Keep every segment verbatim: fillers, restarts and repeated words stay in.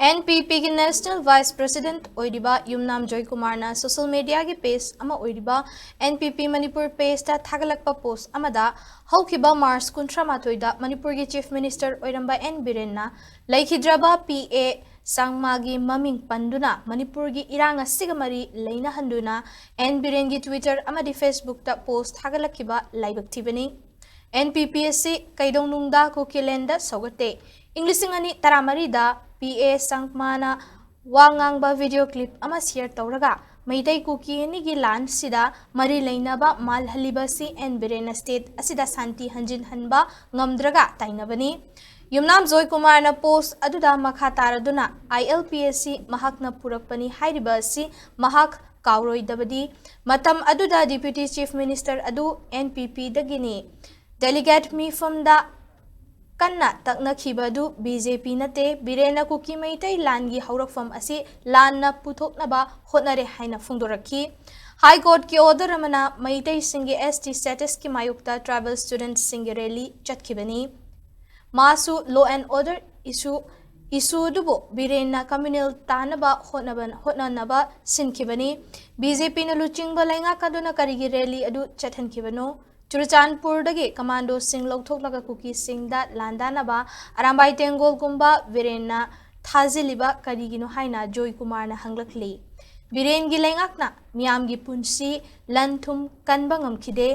NPPꯒꯤ National Vice President ꯑꯣꯏꯔꯤꯕ ꯌꯨꯝꯅꯥꯝ ꯖꯣꯏꯀꯨꯃꯥꯔꯅ social mediaꯒꯤ page ꯑꯃ ꯑꯣꯏꯔꯤꯕ NPP Manipur pageꯇ ꯊꯥꯒꯠꯂꯛꯄ post ꯑꯃꯗ ꯍꯧꯈꯤꯕ March ꯀꯨꯟꯊ꯭ꯔꯥ ꯃꯥꯊꯣꯏꯗ ꯃꯅꯤꯄꯨꯔꯒꯤ Chief Minister ꯑꯣꯏꯔꯝꯕ N ꯕꯤꯔꯦꯟꯅ ꯂꯩꯈꯤꯗ꯭ꯔꯕ P A ꯁꯥꯡꯃꯥꯒꯤ ꯃꯃꯤꯡ ꯄꯟꯗꯨꯅ ꯃꯅꯤꯄꯨꯔꯒꯤ ꯏꯔꯥꯡ ꯑꯁꯤꯒ ꯃꯔꯤ ꯂꯩꯅꯍꯟꯗꯨꯅ N ꯕꯤꯔꯦꯟꯒꯤ Twitter ꯑꯃꯗꯤ Facebookꯇ post ꯊꯥꯒꯠꯂꯛꯈꯤꯕ ꯂꯥꯏꯕꯛ ꯊꯤꯕꯅꯤ꯫ NPP ꯑꯁꯤ ꯀꯩꯗꯧꯅꯨꯡꯗ ꯀꯨꯀꯤꯂꯦꯟꯗ ꯁꯧꯒꯠꯇꯦ꯫ ꯏꯪ ꯂꯤꯁꯤꯡ ꯑꯅꯤ ꯇꯔꯥꯃꯔꯤꯗ P A ꯁꯥꯡꯃꯥꯅ ꯋꯥ ꯉꯥꯡꯕ video clip ꯑꯃ share ꯇꯧꯔꯒ ꯃꯩꯇꯩ ꯀꯨꯀꯤ ꯑꯅꯤꯒꯤ ꯂꯥꯟꯁꯤꯗ ꯃꯔꯤ ꯂꯩꯅꯕ ꯃꯥꯜꯍꯜꯂꯤꯕ ꯑꯁꯤ N ꯕꯤꯔꯦꯟꯅ state ꯑꯁꯤꯗ ꯁꯥꯟꯇꯤ ꯍꯟꯖꯤꯟꯍꯟꯕ ꯉꯝꯗ꯭ꯔꯒ ꯇꯥꯏꯅꯕꯅꯤ꯫ ꯌꯨꯝꯅꯥꯝ ꯖꯣꯏꯀꯨꯃꯥꯔꯅ post ꯑꯗꯨꯗ ꯃꯈꯥ ꯇꯥꯔꯗꯨꯅ, "ILP ꯑꯁꯤ ꯃꯍꯥꯛꯅ ꯄꯨꯔꯛꯄꯅꯤ ꯍꯥꯏꯔꯤꯕ ꯑꯁꯤ ꯃꯍꯥꯛ ꯀꯥꯎꯔꯣꯏꯗꯕꯗꯤ꯫ ꯃꯇꯝ ꯑꯗꯨꯗ Deputy Chief Minister ꯑꯗꯨ NPPꯗꯒꯤꯅꯤ꯫ Delegate ꯃꯤꯐꯝꯗ ꯀꯟꯅ ꯇꯛꯅꯈꯤꯕ ꯑꯗꯨ BJP ꯅꯠꯇꯦ꯫ ꯕꯤꯔꯦꯟꯅ ꯀꯨꯀꯤ ꯃꯩꯇꯩ ꯂꯥꯟꯒꯤ ꯍꯧꯔꯛꯐꯝ ꯑꯁꯤ ꯂꯥꯟꯅ ꯄꯨꯊꯣꯛꯅꯕ ꯍꯣꯠꯅꯔꯦ" ꯍꯥꯏꯅ ꯐꯣꯡꯗꯣꯔꯛꯈꯤ꯫ High Courtꯀꯤ order ꯑꯃꯅ ꯃꯩꯇꯩꯁꯤꯡꯒꯤ ST statusꯀꯤ ꯃꯥꯌꯣꯛꯇ tribal studentꯁꯤꯡꯒꯤ rally ꯆꯠꯈꯤꯕꯅꯤ꯫ ꯃꯥꯁꯨ law and order issue, issue ꯑꯗꯨꯕꯨ ꯕꯤꯔꯦꯟꯅ communal ꯇꯥꯅꯕ ꯍꯣꯠꯅꯕ, ꯍꯣꯠꯅꯅꯕ ꯁꯤꯟꯈꯤꯕꯅꯤ꯫ BJPꯅ ꯂꯨꯆꯤꯡꯕ ꯂꯩꯉꯥꯛ ꯑꯗꯨꯅ ꯀꯔꯤꯒꯤ rally ꯑꯗꯨ ꯆꯠꯍꯟꯈꯤꯕꯅꯣ? ꯆꯨꯔꯆꯥꯟꯄꯨꯔꯗꯒꯤ commandoꯁꯤꯡ ꯂꯧꯊꯣꯛꯂꯒ ꯀꯨꯀꯤꯁꯤꯡꯗ ꯂꯥꯟꯗꯥꯅꯕ ꯑꯔꯥꯝꯕꯥꯏ ꯇꯦꯡꯒꯣꯜꯒꯨꯝꯕ ꯕꯤꯔꯦꯟꯅ ꯊꯥꯖꯤꯜꯂꯤꯕ ꯀꯔꯤꯒꯤꯅꯣ ꯍꯥꯏꯅ ꯖꯣꯏꯀꯨꯃꯥꯔꯅ ꯍꯪꯂꯛꯂꯤ꯫ ꯕꯤꯔꯦꯟꯒꯤ ꯂꯩꯉꯥꯛꯅ ꯃꯤꯌꯥꯝꯒꯤ ꯄꯨꯟꯁꯤ ꯂꯟ ꯊꯨꯝ ꯀꯟꯕ ꯉꯝꯈꯤꯗꯦ꯫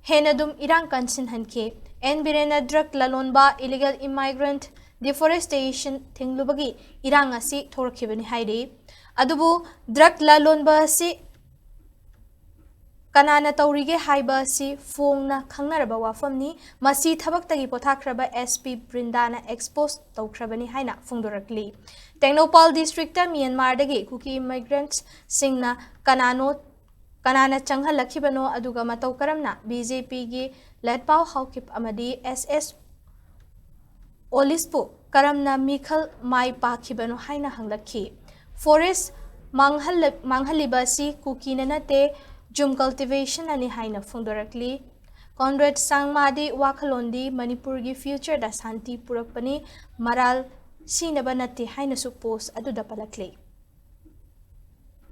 ꯍꯦꯟꯅ ꯑꯗꯨꯝ ꯏꯔꯥꯡ ꯀꯟꯁꯤꯟꯍꯟꯈꯤ꯫ N ꯕꯤꯔꯦꯟꯅ drug ꯂꯂꯣꯟꯕ, illegal immigrant, deforestation ꯊꯤꯡꯂꯨꯕꯒꯤ ꯏꯔꯥꯡ ꯑꯁꯤ ꯊꯣꯛꯂꯛꯈꯤꯕꯅꯤ ꯍꯥꯏꯔꯤ꯫ ꯑꯗꯨꯕꯨ drug ꯂꯂꯣꯟꯕ ꯑꯁꯤ ꯀꯅꯥꯅ ꯇꯧꯔꯤꯒꯦ ꯍꯥꯏꯕ ꯑꯁꯤ ꯐꯣꯡꯅ ꯈꯪꯅꯔꯕ ꯋꯥꯐꯝꯅꯤ꯫ ꯃꯁꯤ ꯊꯕꯛꯇꯒꯤ ꯄꯣꯊꯥꯈ꯭ꯔꯕ SP ꯕ꯭ꯔꯤꯟꯗꯥꯅ expose ꯇꯧꯈ꯭ꯔꯕꯅꯤ ꯍꯥꯏꯅ ꯐꯣꯡꯗꯣꯔꯛꯂꯤ꯫ ꯇꯦꯡꯅꯧꯄꯥꯜ districtꯇ ꯃ꯭ꯌꯥꯟꯃꯥꯔꯗꯒꯤ ꯀꯨꯀꯤ immigrantꯁꯤꯡꯅ ꯀꯅꯥꯅꯣ, ꯀꯅꯥꯅ ꯆꯪꯍꯜꯂꯛꯈꯤꯕꯅꯣ, ꯑꯗꯨꯒ ꯃꯇꯧ ꯀꯔꯝꯅ BJPꯒꯤ ꯂꯦꯠꯄꯥꯎ ꯍꯥꯎꯀꯤꯞ ꯑꯃꯗꯤ SS ꯑꯣꯂꯤꯁꯄꯨ ꯀꯔꯝꯅ ꯃꯤꯈꯜ ꯃꯥꯏ ꯄꯥꯛꯈꯤꯕꯅꯣ ꯍꯥꯏꯅ ꯍꯪꯂꯛꯈꯤ꯫ Forest ꯃꯥꯡꯍꯜꯂ-, ꯃꯥꯡꯍꯜꯂꯤꯕ ꯑꯁꯤ ꯀꯨꯀꯤꯅ ꯅꯠꯇꯦ, ꯖꯨꯝ cultivationꯅꯅꯤ ꯍꯥꯏꯅ ꯐꯣꯡꯗꯣꯔꯛꯂꯤ꯫ ꯀꯣꯟꯔꯦꯗ ꯁꯥꯡꯃꯥꯗꯤ ꯋꯥꯈꯜꯂꯣꯟꯗꯤ ꯃꯅꯤꯄꯨꯔꯒꯤ futureꯗ ꯁꯥꯟꯇꯤ ꯄꯨꯔꯛꯄꯅꯤ, ꯃꯔꯥꯜ ꯁꯤꯅꯕ ꯅꯠꯇꯦ ꯍꯥꯏꯅꯁꯨ ꯄꯣꯁ ꯑꯗꯨꯗ ꯄꯜꯂꯛꯂꯤ꯫